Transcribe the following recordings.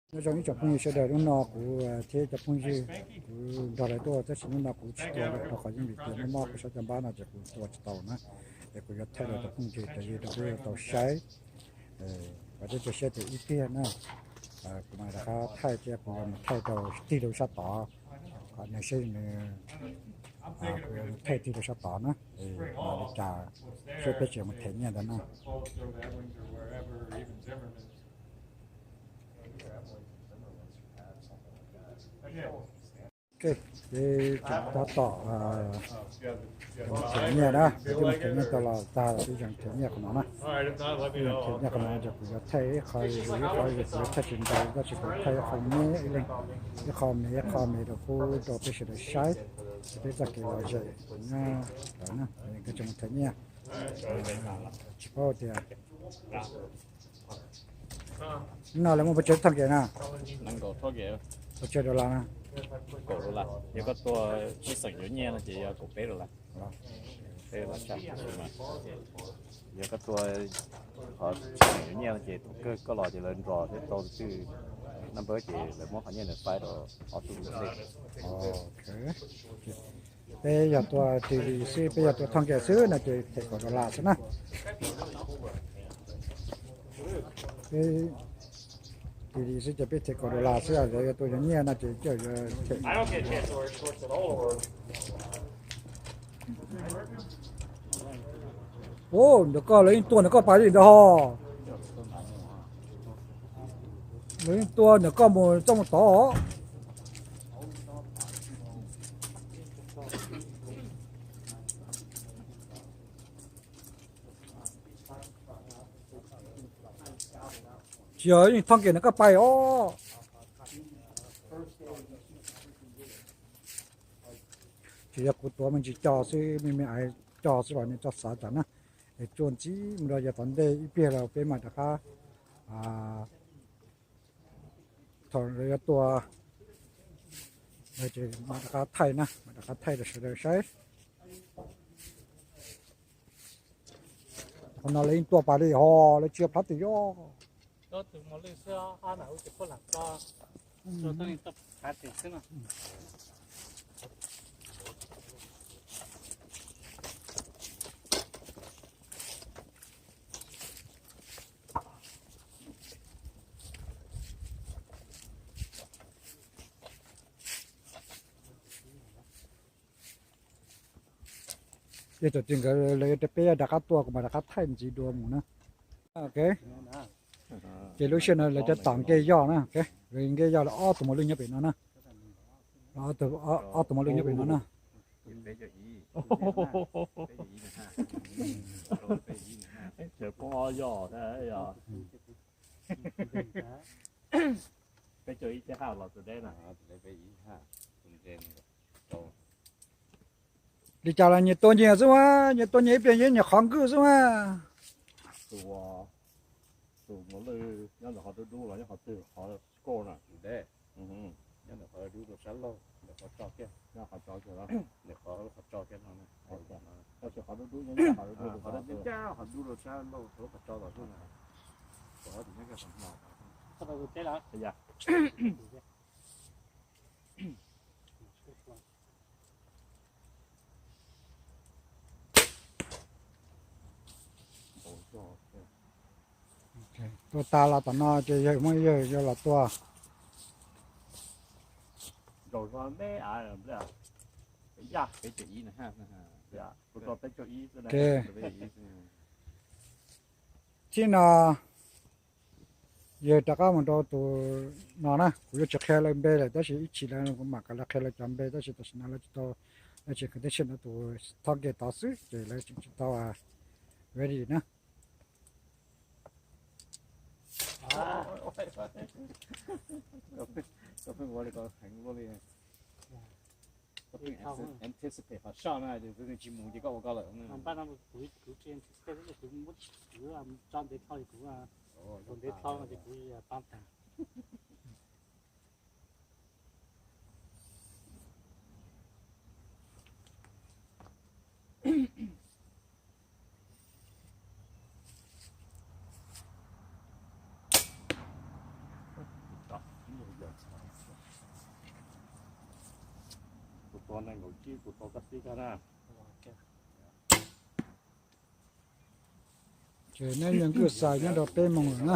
Nyob zoo ib tsoom phooj ywg sawv daws, hnub no kuv thiab cov phooj ywg kuv nrog lawv tuaj, tab sis hnub no kuv tsis tua lawm rau qhov yeej vim tias muaj mob kuv sab caj npab no ces kuv tua tsis tau na. Es kuv yuav thaij rau cov phooj ywg cov ywg rau peb tau saib, kom peb tau saib tias ib pliag na kuv mam rov qab thaij thiab kuv yuav mus thaij rau tig rau sab tod, kom nws seb nws, kuv yuav mus thaij tig rau sab tod na, es li cas seb peb tseem mus them nyiaj ntawd na. Ok, peb tseem tab tom them nyiaj na, peb twb mus them nyiaj tau los tag, peb tseem them nyiaj qhov no na. Peb tseem them nyiaj qhov no ces kuv yuav thaij ib qho, ib qho kuv yuav thaij tsis ntau tab sis kuv thaij ib qho me, ib leeg, ib qho me ib qho me rau pub rau peb sawv daws saib, peb txoj kev lom zem nyob ntawd na. Peb tseem mus them nyiaj, tsis paub tias no lawv muaj pes tsawg thooj kev na? Pes tsawg dollar na? Kaum dollar. Yog koj tua tsib xeem yuav nyiaj no ces yog kaum peb dollar. Peb dollar tshaj. Yog koj tua qhov tsib xeem yuav nyiaj no ces thaum kawg koj los ces lawv nrog thiab tau twj naj npawb ces lawv muab qhov nyiaj ntawd faib rau ob tug ntej. Peb yog tua tis li xwb, peb yog tua thooj kev xwb no ces them kaum dollar xwb na. Peb tis li xwb ces peb them kaum dollar xwb, lawv yog tua yuav nyiaj no ces coj yuav them. Ua, ntawm koj lawv yeej tua ntawm koj pas li ntawd ho. Lawv yeej tua ntawm koj mus txoj mus tod. Tsis yog yeej thooj kev ntawm koj pais os. Tsis yog kuv tuav me ntsis co xwb, me me ais co xwb los nej txhob xav cas na. Es tsuas ntxiv mus rau yav tom ntej ib pliag los peb mam rov qab, thaum lawv yuav tua, mam rov qab thaij na, mam rov qab thaij rau sawv daws saib. Qhov no lawv yeej tua pas li ho, lawv tsis yog plab twg yog. Ces thaum twg nkawd lawv yuav rau peb rov qab tua kuv mam rov qab thaij ntxiv dua mus na. Ok, ces lub sij hawm no lawv cov tom nqe yoj na, lawv nqe yoj los ob tug mos lwj nyob pem no na. Ob tug mos lwj nyob pem no na. Peb caug ib thiab haj los tus deb na. Li cas los nyias tua nyias xwb mas, nyias tua nyias ib pliag nyias qhov nkwj xwb mas. Tus, tus mos lwj nyob ntawm qhov dub dub los nyob qhov twg, qhov score na? Nyob ntawm qhov dub rau sab laug, ntawm qhov tso kiag, nyob qhov tso kiag los, ntawm qhov, qhov tso kiag no, tab sis qhov dub dub nyob qhov dub dub, qhov dub dub ncaj, qhov dub rau sab laug, qhov tso los xwb na. Qhov tim nyob kiag qhov no. Tua tas los tom no ces yawg muab yawg yuav los tua. Zaum no me av, peb caug ib na, kuv tua peb caug ib xwb na. Thib no yawg rov qab mus rau tus no na, kuv yuav tsis qhia lawv npe lawm tab sis ib chim lawv kuv mam kom lawv qhia lawv cov npe tab sis tam sim no lawv tsis tau, lawv tseem khaws teb tshiab ntawm tus thoj ke tod xwb ces lawv tseem tsis tau ready na. Koj pheej ua li ko heev luaj li. Koj pheej anticipate qhov shot na, ces tsis mus ces koj ua koj lawm. Tua nees nkaum tsib kuv tau kab xib koj na. Ces neb nyob nkwj xais nyob rau peb moos lawm na.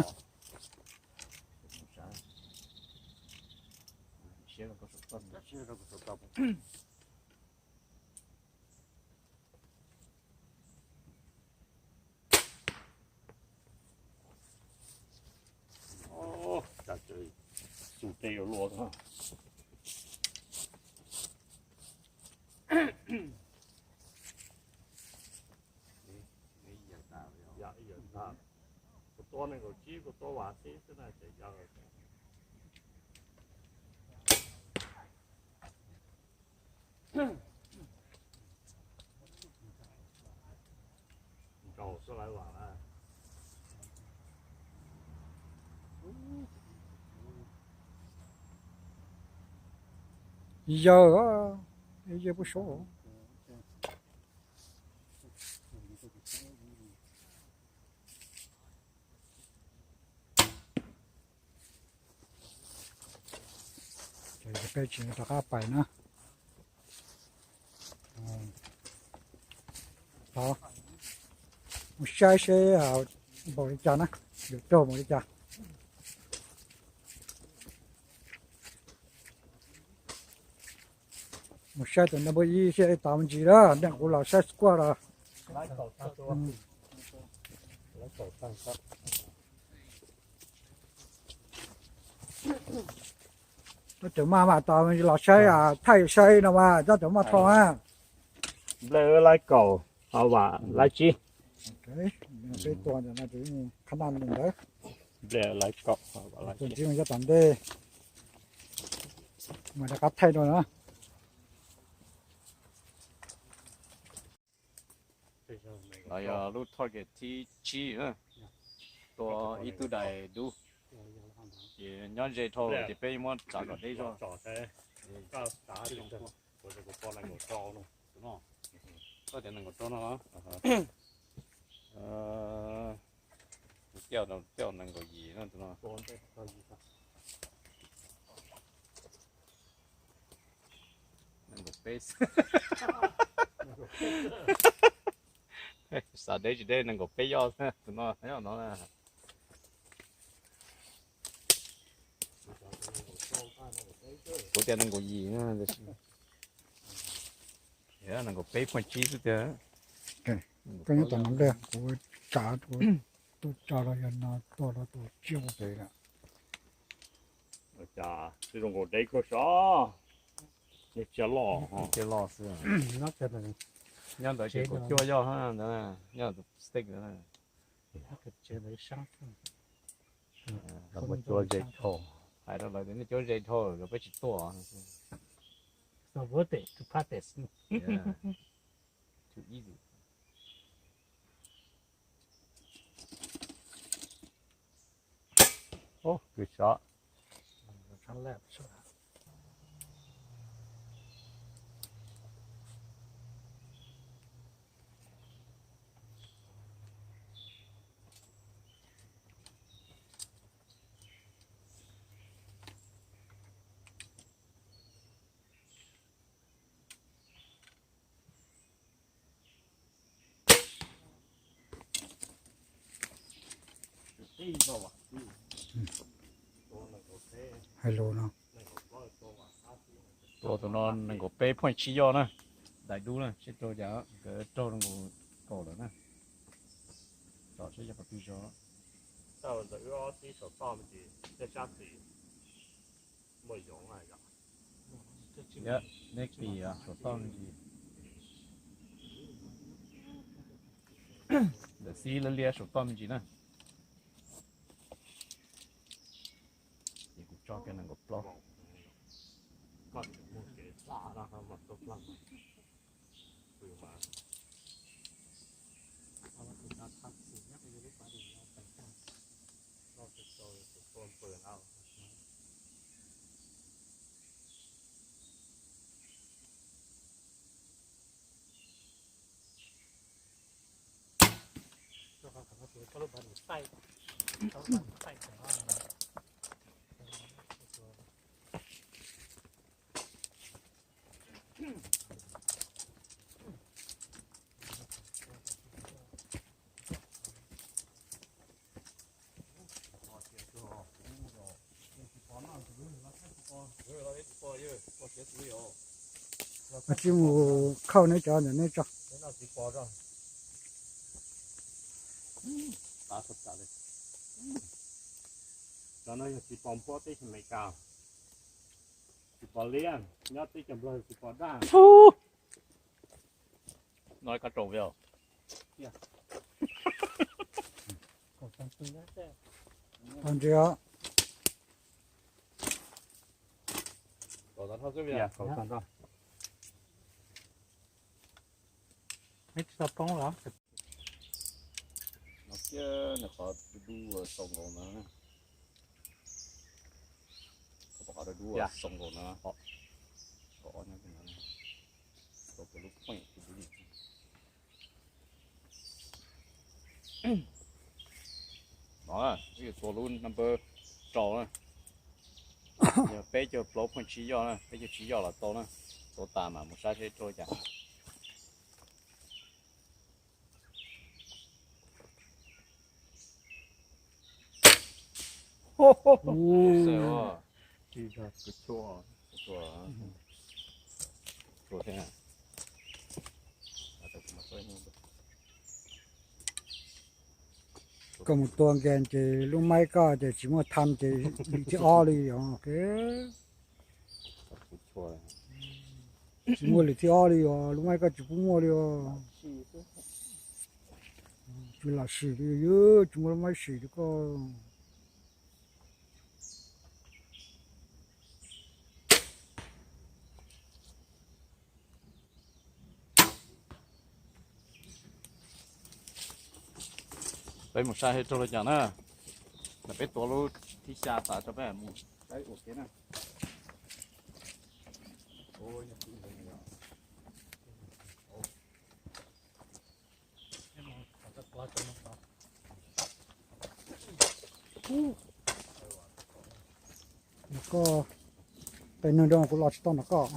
Xus tej yuav luaj. Kuv tua nees nkaum tsib kuv tua vas xib xwb na ces yog. Yawg, yawg puab saub. Peb tsis rov qab pais na. Tod, mus saib seb npaum li cas na, yuav raug npaum li cas. Mus saib tus neeg npua ib seb tas me ntsis lawm, nej kuv los saib squad los. Tab tom maj mam tas los saib, thaij saib no mas tab tom maj tho na. Nplej laib kaum, ho vam laib tsib. Peb tua ntawm no, qhab naj ntawd. Nplej laib kaum, ho vam laib tsib. Tus ntsib mas coj tom ntej, mas rov qab thaij dua na. Los yog lub target thib tsib na, tua ib tug dais dub. Ces nyob ze dhau ces peb muab tsav kom deb zog. Koj tias nees nkaum rau no. Tus coj, tus coj nees nkaum yim no, tus no. Nees nkaum peb. Xav deb tsis deb, nees nkaum peb yoj xwb, tus no yoj no na. Kuv tias nees nkaum yim na, nees nkaum peb point tsib xwb tiag. Koj nyob tom no nplej, kuv tsav, tuaj tso los yog no tuaj los tus tsiaj ua pem lawm. Cas zoo nkaus deb kawg sav. Nyob tsiaj loj, tsiaj loj xwb. Nyob ntawd ces kaum cuaj yoj ntawd, nyob tus stick ntawd. Los mus cuab ze dhau. Hais rau lawv tias nej cuab ze dhau lawm peb tsis tuaj. It's not worth it to practice. Yeah. Too easy. Ub, kws sov. Hais lus no. Tua tus no nees nkaum peb point tsib yoj na. Dais dub na, seb raug cas, nkawd raug nees nkaum kaum lawm na. Tsom seb yog qhov twg zog. Yog, nej kis saum toj me ntsis. Ntawm xib liab liab saum toj me ntsis na. Ces kuv tso kiag nees nkaum plaub. Tsis mus khauj neb cov ntawm neb tso. Cov no yog tsis pom npuab teb chaws Amelikas, tsis pom liab, nyob teb chaws Nplog tsis pom daj. No kab tsoom vim Tag ntsia. Neb tsis tau poob los? No kiag nws qhov du du xaus nkaus no, qhov du du xaus nkaus no, qhov ob nyob no, lub point du du. No, wb yuav tua lub number rau na. Yog peb caug plaub point tsib yoj na, peb caug tsib yoj los tau na. Tua tas mas mus saib seb raug li cas. Koj mus tua nkees ces lub maib koj ces tsis muaj tham ces lim thib ob li os. Tsis muaj lim thib ob li os, lub maib koj tsis pub muaj li os. Tsis lam sim li, tsis muaj lub maib sim li koj. Peb mus saib seb raug li cas na. Peb tua lub thib xya tas tso peb mus saib ua ke na. Koj pem neeg rau kuv los tsis tau nram koj.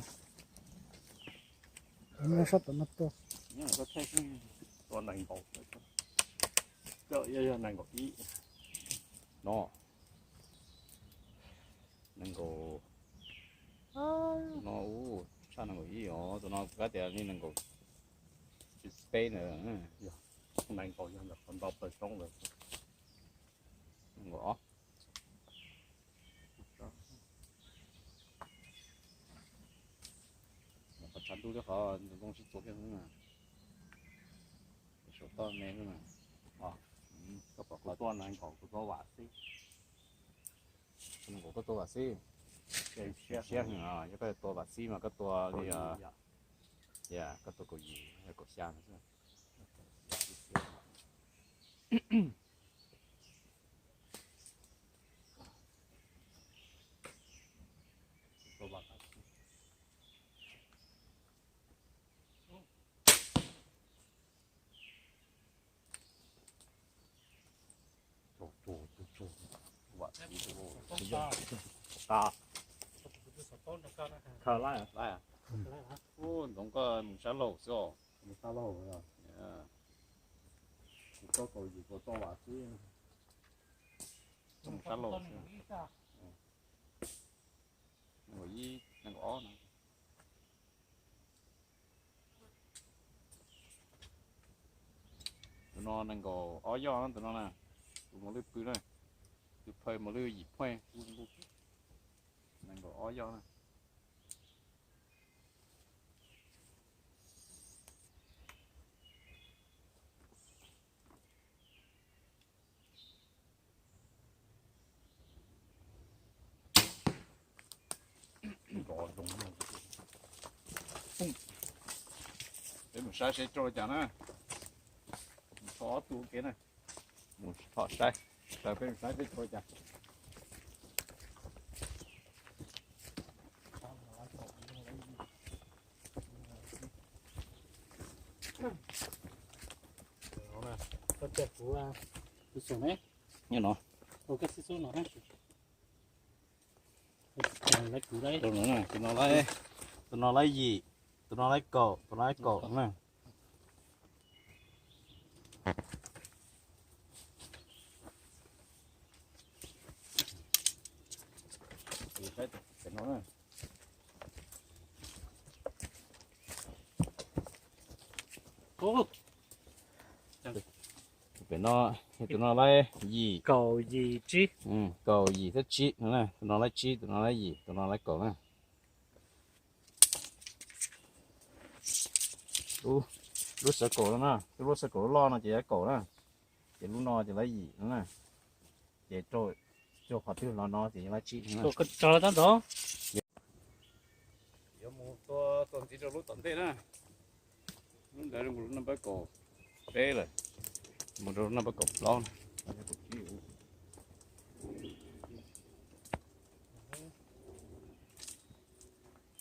Nyob sab tom no tuaj. Tua nees nkaum, yog nees nkaum ib no, nees nkaum no, ub, tshaj nees nkaum ib os, tus no kuv kab tias li nees nkaum peb na. Nees nkaum yog ntawm qhov ntau plaws roob lawm. Nees nkaum ob. Qhov tshav ntuj thiab qhov ntoo sib txuas thiab xwb na. Saum toj me xwb na. Koj pom qhov tua nees nkaum kuv tua vam xib. Nees nkaum koj tua vam xib. Siab heev, yog koj tua vam xib mas koj tua li, koj tua kaum yim kaum xya no xwb. Khaws laij, laij. Ub, ntxoov koj mus sab laug xwb os. Mus sab laug. Kuv tau kaum yim kuv tau vam xib. Mus sab laug xwb. Nees nkaum ib, nees nkaum ob no. Tus no nees nkaum ob yoj na, tus no na. Tus mos lwj pw na. Tus phawj mos lwj yim phuej. Nees nkaum ob yoj na. Peb mus saib seb raug li cas na. Mus tso ob tug ua ke na. Mus tso saib, peb mus saib seb raug li cas. Nyob no. Tus no, tus no laib yim, tus no laib kaum, tus no laib kaum na. Pem no, tus no laib yim, kaum yim thiab tsib no na, tus no laib tsib, tus no laib yim, tus no laib kaum na. Lub, lub xav kaum no na, lub xav kaum loj loj no ces laib kaum na, ces lub no ces laib yim no na, ces rau, rau qhov twg los no ces laib tsib no. Yuav mus tua txuas ntxiv rau lub tom ntej na, lub ntawd mus lub naj npawb kaum peb lawm, mus rau lub naj npawb kaum plaub.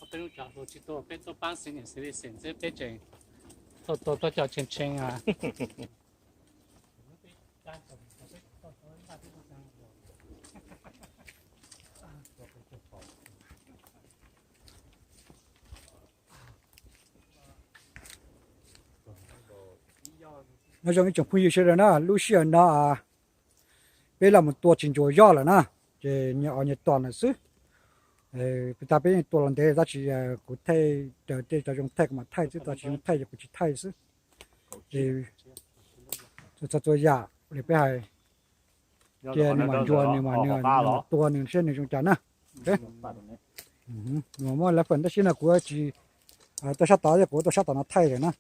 Peb lub cov hluas tsis tuaj, peb tuaj pab xib niam xib li xeem xwb, peb tseem tuaj tuaj tuaj cov tshee tshee a. Nyob zoo ib tsoom phooj ywg sawv daws na, lub sij hawm no peb los mus tua tsis ntsuas zoj lawm na, ces nyias ua nyias tuas lawm xwb. Tag peb yeej tua los ntev tab sis kuv thaij raws tej cov zoo thaij kuv mam thaij xwb, cov tsis zoo thaij ces kuv tsis thaij xwb. Ces txhua txhua yam li peb hais, cia nws mam ntsuas, nws mam, nws mam tua nws saib nws zoo cas na. Muaj lawv feem tab sis no kuv tsis tuaj sab tod, kuv tuaj sab tom no thaij lawm na.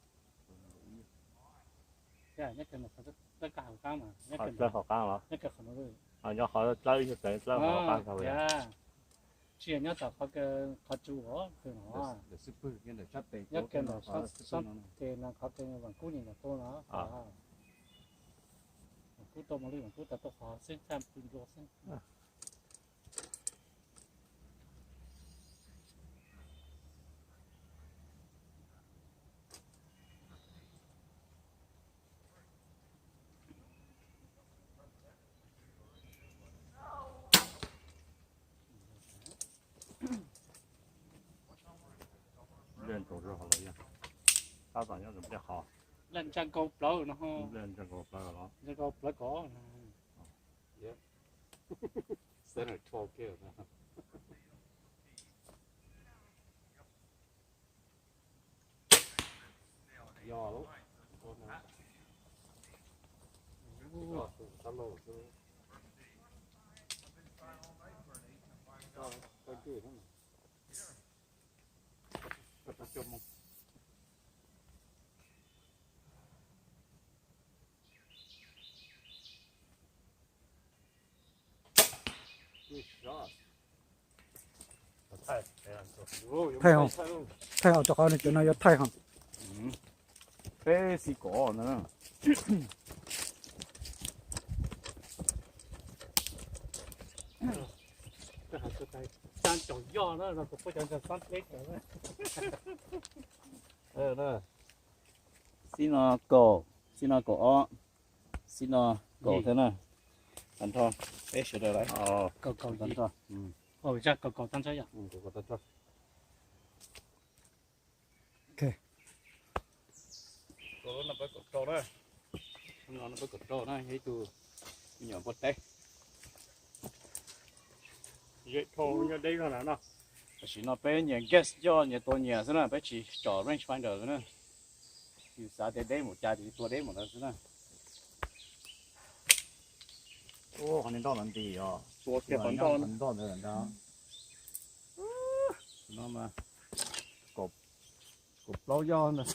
Tsis yog nyob tom qhov, qhov tsu os, nyob kawg ntawm sab tes no qhov kawg Vam Kub niam ntawm tuaj no, Vam Kub tuaj mus li Vam Kub tas tuaj qhov xwb, thaij pw ntua xwb. Nplej ntsaus zog los yog, tab tom nyob ntawm nplej qhov. Nplej ntsa nkaus plawv no, nplej ntsa nkaus plawv los, ntsa nkaus plawv kov. Yog lawm. Thaij hos, thaij hos, rau qhov nws cov no yuav thaij hos. Peb xib kov ntawd na. Xib no kaum, xib no kaum ob, xib no kaum thiab na. Tag nrho peb sawv daws lawm. Kaum, kaum, tag nrho. Kaum, kaum tag nrho. Tus no peb kaum rau na, tus no peb kaum rau na, yog ib tug me nyuam npua teb. Zem dhau nyob deb zog na no. Tam sim no peb nyias guess coj nyias tua nyias xwb na, peb tsis tsom range finder xwb na. Yus xav tias deb mus cas ces yus tua deb mus ntawd xwb na. Ua qhov niag nroj no nti os. Tua kiag qhov nroj, qhov nroj ntawd ntag. No mas kaum plaub yoj ntag.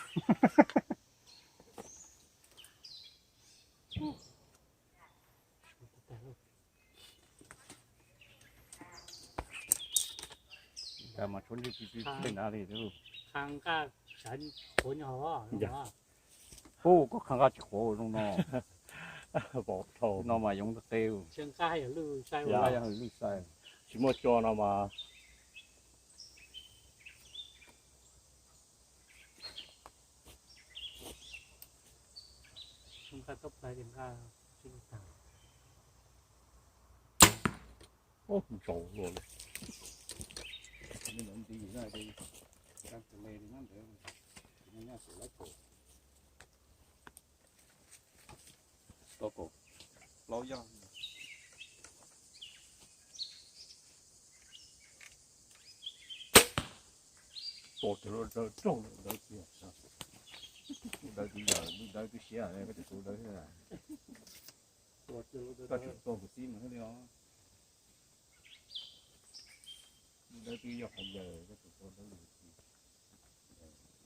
Cas mas tshuav ntsej plig plig plig na li thiab lauj. Qha nqaj sawv qhuav nyo os. Ub, koj qha nqaj tsis qhuav zoo no. Pom dhau no mas yoov qe. Nqaj yog lwj sai, yog lwj sai. Tsis muaj cua no mas. Ntsaus luaj li. Tau kaum plaub yoj. Tua kiag lub raug lawm ntawd tiag. Lub dawb twb yawg, lub dawb twb siab, koj tseem tua lub dawb, koj tseem tua kuv txib mus thiab li os. Lub dawb twb yog qhov yawg, koj tseem tua dawb li kuv txib.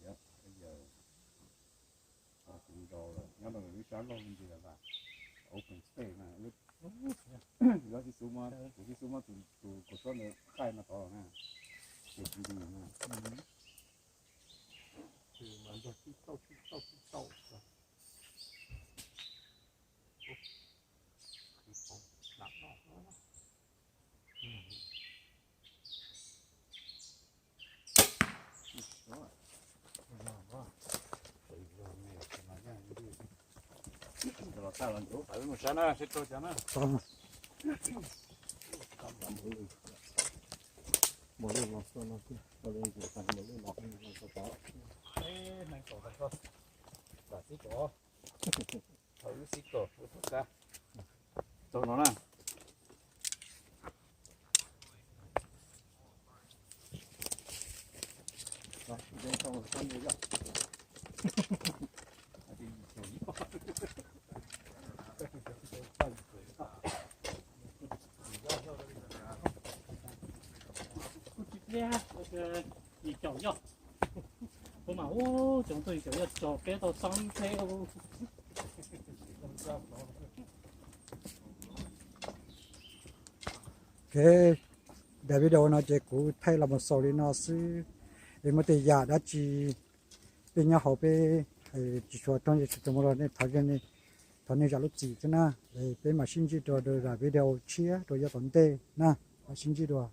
Yawg, yawg, tus nraud lawm, nyob rau lub sab laug ntsis lawm, open space na, lub, yog tsis xub muab, kuv tsis xub muab tus, tus kuv txob ntawd qaij no tod na, ces tsis nti na. Mas nrog tib tauj tib tauj tib tauj. Los tag los ntsuav pais mus sab na, seb rau cas na. Mus lwj los xwb no, mus lwj los xwb no, mus lwj los xwb no, tau tau. Neeg kaum tag koj, lam xib kaum, thaum wb xib kaum wb thaum kab. Tau no na. Kuv tsis pliag, yim caum yoj. Kuv mas ub, cov tuaj yim caum yoj tso peb tau txob ntseb. Ok, daim video no ces kuv thaij los mus xaus li no xwb. Es muaj tej yam dab tsi peb nyob hauv peb hais tsis tshua roog, tsis tshua muaj los nej thov, thov nej zam lub txim thiab na. Es peb mam sib ntsib dua daim video tshiab rau yav tom ntej na. Mam sib ntsib dua.